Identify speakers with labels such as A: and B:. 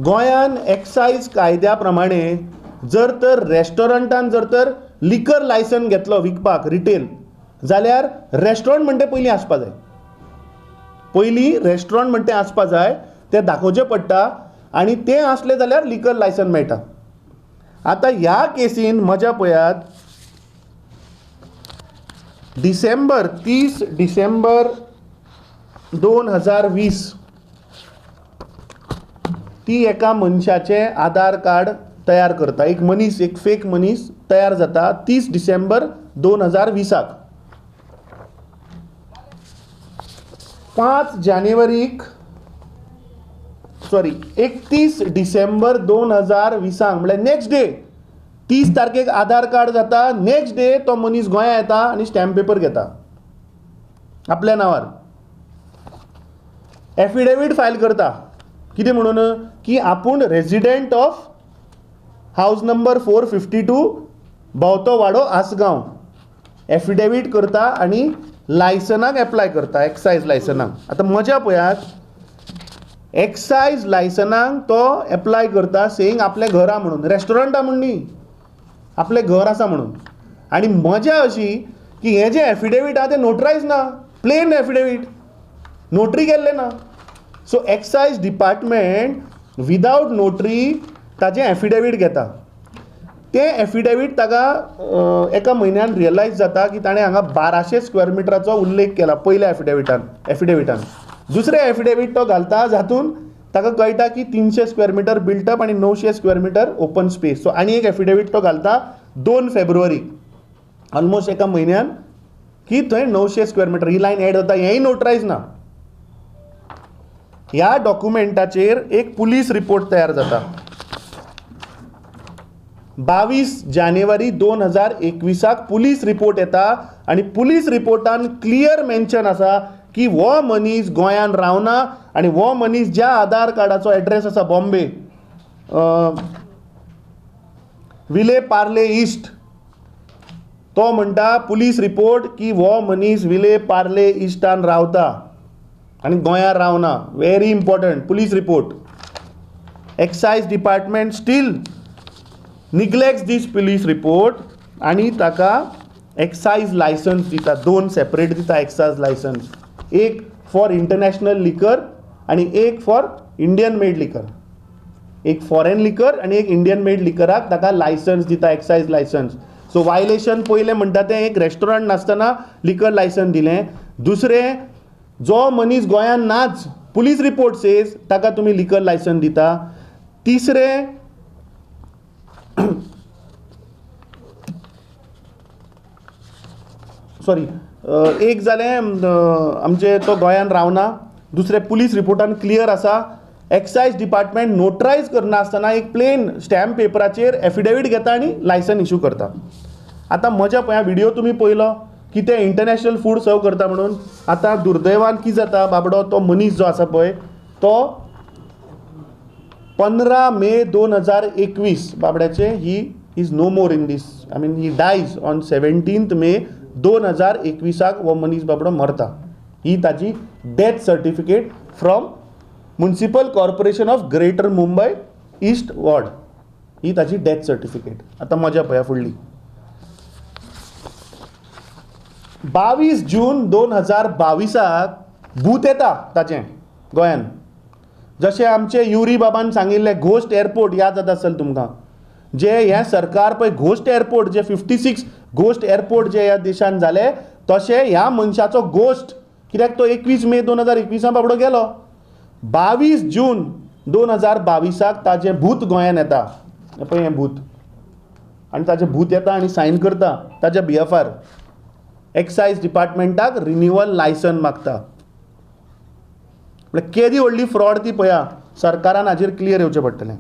A: गोंयान एक्सायज कायद्या प्रमाणे जर तर रेस्टॉरंटान जर तर लिकर लायसन घेतलो विकपाक रिटेल जाल्यार रेस्टॉरंट म्हणटे पयलीं आसपा जाय, पयलीं रेस्टॉरंट म्हणटे आसपा जाय, तें दाखोवचें पडटा आनी तें आसलें जाल्यार लिकर लायसन मेळटा. आतां ह्या केसीन मजा पळयात, डिसेंबर 30 डिसेंबर 2020 ती एका मनशाचें आधार कार्ड तयार करता, एक मनीस, एक फेक मनीस तयार जाता 30 डिसेंबर 2020. 5 जानेवारीक सॉरी 31 डिसेंबर 2020 म्हळ्यार नेक्स्ट डे 30 तारखेक आधार कार्ड जाता, नेक्स्ट डे तो मनीस गोंया येता आनी स्टॅम्प पेपर घेता आपल्या नांवार, एफिडेवीट फायल करता. कितें म्हणून की आपूण resident of house number 452 Bhowto Wado Assagao, affidavit करता आनी लायसनाक एप्लाय करता, एक्सायज लायसनाक. आतां मजा पळयात, एक्सायज लायसनाक तो एप्लाय करता सेईंग आपलें घर आहा म्हणून, रेस्टॉरंटा म्हूण न्ही, आपलें घर आसा म्हणून. आनी मजा अशी की हें जें एफिडेवीट आहा तें नोटरायज ना, प्लेन एफिडेवीट, नोटरी केल्लें ना. So excise department without notary ताजें एफिडेवीट घेता. तें एफिडेवीट ताका एका म्हयन्यान रियलायज जाता की ताणें हांगा 1200 स्क्वेअर मिटराचो उल्लेख केला पयल्या एफिडेविटान. दुसरें एफिडेवीट तो घालता जातून ताका कळटा की 300 स्क्वेअर मिटर बिल्टअप आनी 900 square metre open space. So आनी एक एफिडेवीट तो घालता 2 फेब्रुवारी, ऑलमोस्ट एका म्हयन्यान, की थंय 900 स्क्वेअर मिटर ही लायन एड जाता, हेंय नोटरायज ना. ह्या डॉक्युमेंटाचेर एक पुलीस रिपोर्ट तयार जाता 22 जानेवारी 2021 पुलीस रिपोर्ट येता आनी पुलीस रिपोर्टान क्लियर मेन्शन आसा की हो मनीस गोंयान रावना आनी हो मनीस ज्या आधार कार्डाचो एड्रेस आसा बॉम्बे विले पार्ले ईस्ट, तो म्हणटा पुलीस रिपोर्ट की हो मनीस विले पार्ले इस्टान रावता आनी गोंयान रावना. Very important police report. Excise department still neglects this police report आनी ताका एक्सायज लायसन्स दिता, 2 सेपरेट दिता एक्सायज लायसन्स, एक फॉर इंटरनॅशनल लिकर आनी एक फॉर इंडियन मेड लिकर, एक फॉरेन लिकर आनी एक इंडियन मेड लिकराक ताका लायसन्स दिता, एक्सायज लायसन्स. सो वायलेशन पयलें म्हणटा तें एक रेस्टॉरंट नासतना लिकर लायसन्स दिलें, दुसरें जो मनीस गोंयान नाच पुलीस रिपोर्ट सेज ताका तुमी लिकर लायसन्स दिता, तिसरें सॉरी एक जालें आमचें तो गोंयान रावना, दुसरें पुलीस रिपोर्टान क्लियर आसा, एक्सायज डिपार्टमेंट नोटरायज करनासतना एक प्लेन स्टॅम्प पेपराचेर एफिडेवीट घेता आनी लायसन इशू करता. आतां मजा पळया, व्हिडियो तुमी पळयलो की ते इंटरनॅशनल फूड सर्व करता म्हणून. आतां दुर्दैवान कितें जाता, बाबडो तो मनीस जो आसा पळय तो 15 मे 2021 बाबड्याचे he is no more in this, I mean he dies on 17 May 2021 हो मनीस बाबडो मरता. ही ताजी death certificate from municipal corporation of greater Mumbai east ward, ही ताजी डेथ सर्टिफिकेट. आतां मजा पळया फुडली, 22 जून 2022 भूत येता ताचें गोंयान. जशें आमचे युरी बाबान सांगिल्लें घोस्ट एअरपोर्ट याद जाता आसतलें तुमकां, जे हें सरकार पळय घोस्ट एअरपोर्ट जे 56 घोस्ट एअरपोर्ट जे ह्या देशान जाले तशें ह्या मनशाचो घोस्ट, कित्याक तो 21 मे 2021 बाबडो गेलो. 22 जून 2022 ताजें भूत गोंयान येता, पळय हें भूत, आनी ताजें भूत येता आनी सायन करता ताज्या BFR, excise डिपार्टमेंटाक रिन्युअल लायसन मागता. म्हळ्यार केदी व्हडली फ्रॉड ती पळया, सरकारान हाजेर क्लियर येवचें पडटलें.